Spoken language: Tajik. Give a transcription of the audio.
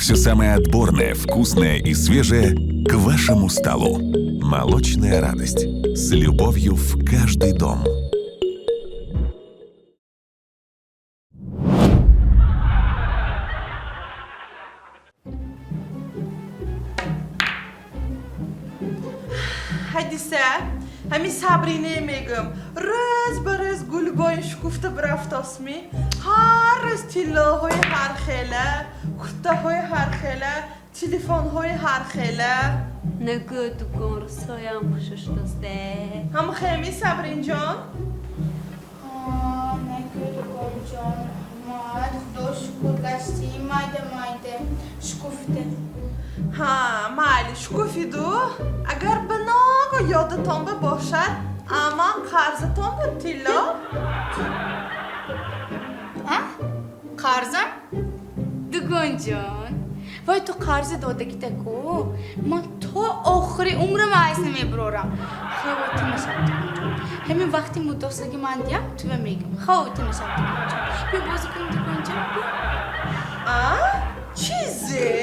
Все самое отборное, вкусное и свежее к вашему столу. «Молочная радость». С любовью в каждый дом. Ҳадиса, ҳамин Сабрине мегӯм, рӯз ба рӯз гулгоҳи шукуфта бирафтосмӣ? Ҳар рӯз тиллоҳои ҳархела, куттаҳои ҳархела, телефонҳои ҳархела. Нагӯ, дугон, рӯзҳоям хушуштосте. Ҳам хеми, Сабринҷон? Нагӯ, дугонҷон, раҳмат, худо шукр, гаштӣ майда майда шукуфта. Ҳа, майли, шукуфиду. Агар биного ёдатон ба бошад, аман қарзатон буд тилло. А? Қарзам? Дугонҷон, вой, ту қарзи додагита-ку, ман то охири умрам айс намебарорам. Хавотир нашав, дугонҷон. Ҳамин вақти муддосаги ман диям, туя мегӯм. Хавотир нашав, дугонҷон. Биё, бозӣ кунем, дугонҷон, биё. А? Чизе?